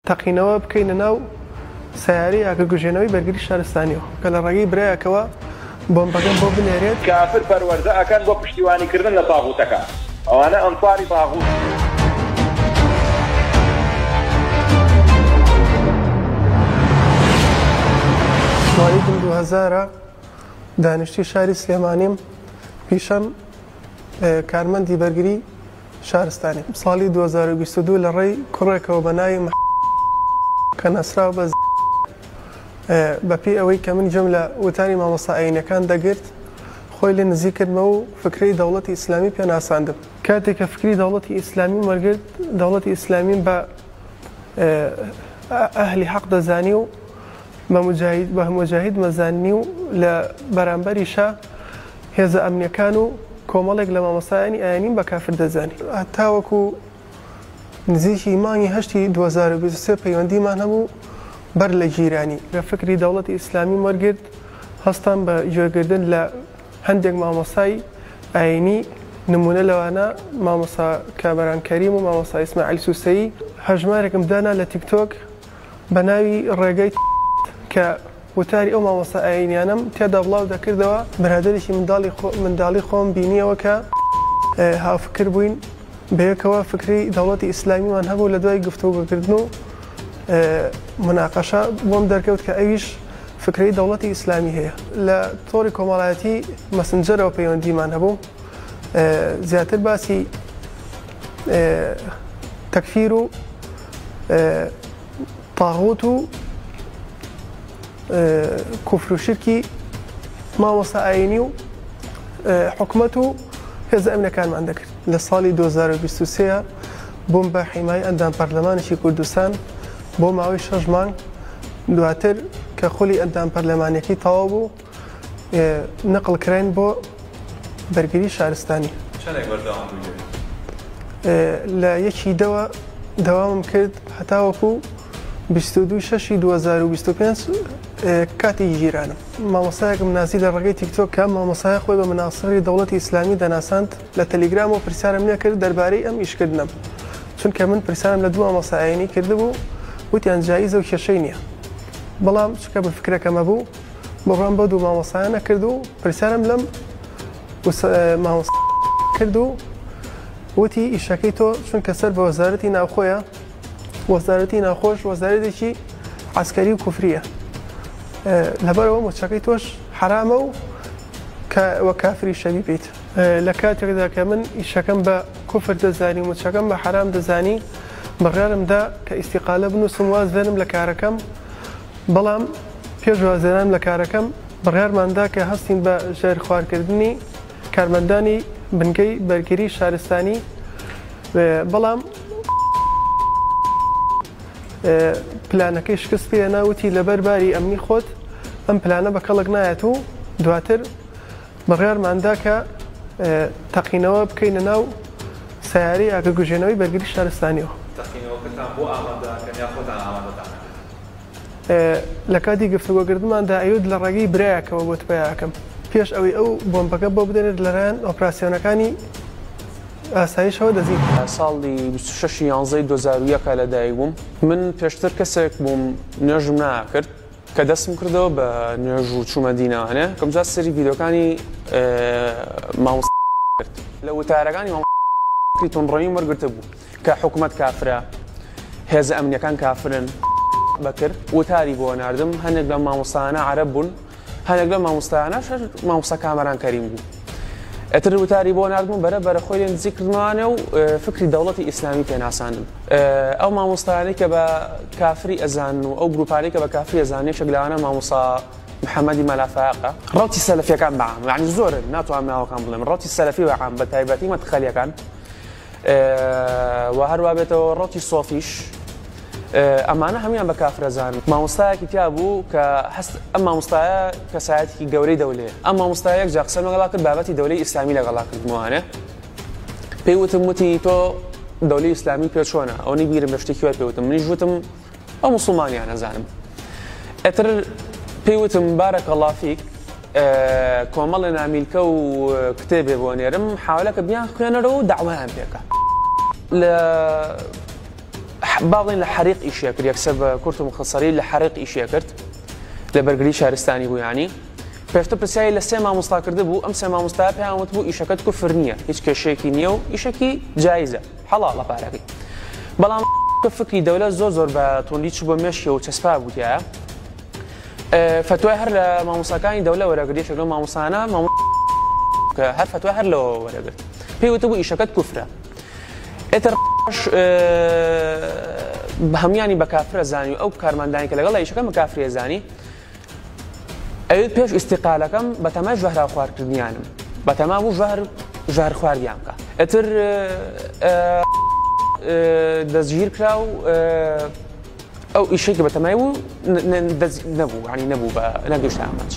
تەقینەوە بکەینە ناو سەیارەی ئاگرگوژێنەوەی بەرگری شارستانیەوە کە لە ڕێگەی برایەکەوە بۆمبەکەم بۆ بنێرێت. کافر پەروەردە ئەکەن بۆ پشتیوانی کردن لە تاغوتەکان ئەوانە ئەنساری تاغوتن. موالیدم دووهەزارە، دانیشتوی شاری سلێمانیم، پیشەم کارمەندی بەرگری شارستانی. ساڵی 2022 لە ڕێی کوڕێکەوە بە ناوی مح کە ناسراو بە ز بە پێی ئەوەی کە من گوێم لە وتاری مامۆستا ئایینیەکان دەگرت خۆی لێ نزیک کردمەوە و فکرەی دەوڵەتی ئیسلامی پێ ناساندم. کاتێک کە فکری دەوڵەتی ئیسلامیم وەرگرت دەوڵەتی ئیسلامیم بە ئەهلی حەق دەزانی و بە موجاهید بە موجاهید مەزانی و لە بەرامبەریشا هێزە ئەمنیەکان و کۆمەڵێک لە مامۆستایانی ئاینیم بە کافر دەزانی. تاوەکو نزیکی مانگی هەشتی 2023 پەیوەندیمان هەبوو بەر لە گیرانی. کە فکری دەوڵەتی ئیسلامیم وەرگرت هەستام بە گوێگردن لە هەندێک مامۆستای ئاینی نمونە لەوانە مامۆستا کامەران کەریم و مامۆستا ئیسماعیل سوسەیی. هەژمارێکم دانا لە تیکتۆک بە ناوی ڕێگەی کە وتاری ئەو مامۆستا ئایینیانەم تیادا بڵاو دەکردەوە، برادەرێکی منداڵی منداڵی خۆم بینیەوە کە هاوفکر بووین بەیەکەوە فکری دەوڵەتی ئیسلامیمان هەبوو، لە دوای گفتوگۆکردن و موناقەشە بۆم دەرکەوت کە ئەویش فکرەی دەوڵەتی ئیسلامی هەیە. لە تۆڕی کۆمەڵایەتی مەسنجەرەوە پەیوەندیمان هەبوو، زیاتر باسی تەکفیر و تاغوت و کوفر و شرکی مامۆستا ئاینی و حکومەت و هێزە ئەمنەکانمان دەکرد. لە ساڵی 2023 بووم بە حیمای ئەندام پەرلەمانێکی کوردستان بۆ ماوەی شەش مانگ، دواتر کە خولی ئەندام پەرلەمانیەکەی تەواو بوو نەقڵ کراین بۆ بەرگری شارستانی. چەندێک بەردەوام بووی لەوێ؟ لە یەکی دەوە دەوامم کرد هەتاوەکو 22 شەشی 2025 کاتی گیرانم. مامۆستایەکم ناسی لە ڕێگەی تیکتۆک کە ئەم مامۆستایە خۆی بە مناسڕی دەوڵەتی ئیسلامی دەناساند لە تەلیگرامەوە پرسیارم لێ کرد دەربارەی ئەم ئیشکردنەم چونکە من پرسیارم لە دوو مامۆستا ئاینی کردبوو وتیان جائیزە و کێشەی نییە بەڵام چونکە من فکرەکەم هەبوو بڕوام بەو دوو مامۆستایە نەکرد و پرسیارم لەم مامۆستا کرد و وتی ئیشەکەی تۆ چونکە سەر بە وەزارەتی ناوخۆیە وەزارەتی ناوخۆش وەزارەتێکی عەسکەری و کوفریە لەبەرەوە موچەکەی تۆش حەرامە و وە کافری شەوی بیت. لە کاتێکدا کە من ئیشەکەم بە کوفر دەزانی و موچەکەم بە حەرام دەزانی بڕیارم دا کە ئیستیقالە بنووسم واز بێنم لە کارەکەم بەڵام پێش وازهێنان لە کارەکەم بڕیارمان دا کە هەستین بە ژێرخوارکردنی کارمەندانی بنکەی بەرگری شارستانی بەڵام پلانەکەی شکست پێهێنا وتی لەبەر باری ئەمنی خۆت ئەم پلانە بە کەڵک نایەت و دواتر بڕیارمان دا کە تەقینەوە بکەینە ناو سەیارەی ئاگرگوژێنەوەی بەرگری شارستانیەوە. تەقینەوەکەتان بۆ ئامادە ئەکەن یا خۆتان ئامادەتان ئەکەن؟ لە کاتی گفتوگۆکردنماندا ئەیوت لە ڕێگەی برایەکەوە بۆت پەیا ئەکەم پێش ئەوەی ئەو بۆمبەکە بۆ بدەنێت لەلایەن ئۆپراسیۆنەکانی ئاسایشەوە دەستگیر کرا. ساڵی 26 ی یانزەی 2001 لە دایک بووم. من پێشتر کەسێک بووم نوێژم ناکرد کە دەستم کردەوە بە نوێژ و چوومە دینەوانێ کەم جار سەیری ڤیدیۆکانی مامۆستا کرد لە وتارەکانی مامۆستا توندڕەویم وەرگرتبوو. کە حکومەت کافرە، هێزە ئەمنیەکان کافرن. بەکر وتاری بۆ ناردم، هەنێک لەم مامۆستایانە عەرەب بوون، هەنێک لەم مامۆستایانەش هەر مامۆستا کامەران کەریم بوو. ئیتر وتاری بۆ ناردم و بەرە بەرە خۆی لێ نزیک کردمەوانێ و فکری دەوڵەتی ئیسلامی پێ ناساندم. ئەو مامۆستایانەی کە بە کافری ئەزانن و ئەو گروپانەی کە بە کافری ئەزانن یەکێک لەوانە مامۆستا محەمەدی مەلا فایەقە. ڕەوتی سەلەفیەکان بە عام، یەعنی زۆرن ناتوانم ناوەکان بڵێم، ڕەوتی سەلەفی بە عام بە تایبەتی مەدخەلیەکان، و هەروا بێتەوە ڕەوتی سۆفیش ئەمانە هەموان بە کافرەزان مامۆستایەکی تیا بوو کە هەست ئەم مامۆستایە کەسایەتێکی گەورەی دەولێ ئەم مامۆستایە یەک جار قسەم لەگەڵا کرد بابەتی دەولەی ئیسلامی لەگەڵا کردموانێ پێی وتم وتی تۆ دەولەی ئیسلامی پێ چۆنە ئەوەنی بیرم لە شتێکی وای پێ وتم منیش وتم ئەو موسڵمانیان ئەزانم ئەتر پێی وتم بارک الله فیک کۆمەڵێ نامیلکە و کتێبێ بۆ نێرم حاولەکە بیان خوێنەرەوە و داوایان پێکە لە با بڵێین لە حەریق ئیشی ئەکرد یەکسەر بە کورت و مختصری لە حەریق ئیشی ئەکرد لە بەرگری شارستانی بوو یانی پێشتر پرسیاری لە سێ مامۆستا کردبوو ئەم سێ مامۆستایە پێیان وتبوو ئیشەکەت کوفر نییە هیچ کێشەیەکی نییە و ئیشەکی جایزە حەڵاڵە پارەکەی بەڵام کە فکری دەولەت زۆر زۆر بە توندی چوو بە مێشکیەوە و چەسپا بوو تیایا فتوای هەر لە مامۆستاکانی دەولە وەرەگرت یەکێک لەو مامۆستانە کە هەر فتوای هەر لەوە وەرەگرت پێی وتبوو ئیشەکەت کوفرە ئیتر هەموویانی بە کافرە زانی و ئەو کارمەندانی کە لەگەڵ ئیشەکەم بە کافریە زانی ئەوێت پێش ئیستیقالەکەم بەتەمای ژەهراو خوارکردنیانم بەتەما بوو ژەهر ژەهر خواردیان بکە ئیتر دەستگیر کرا و ئەو ئیشێکی بەتەمای بوو نەبوو ینی نەبوو بە نەگەشتە ئامانج.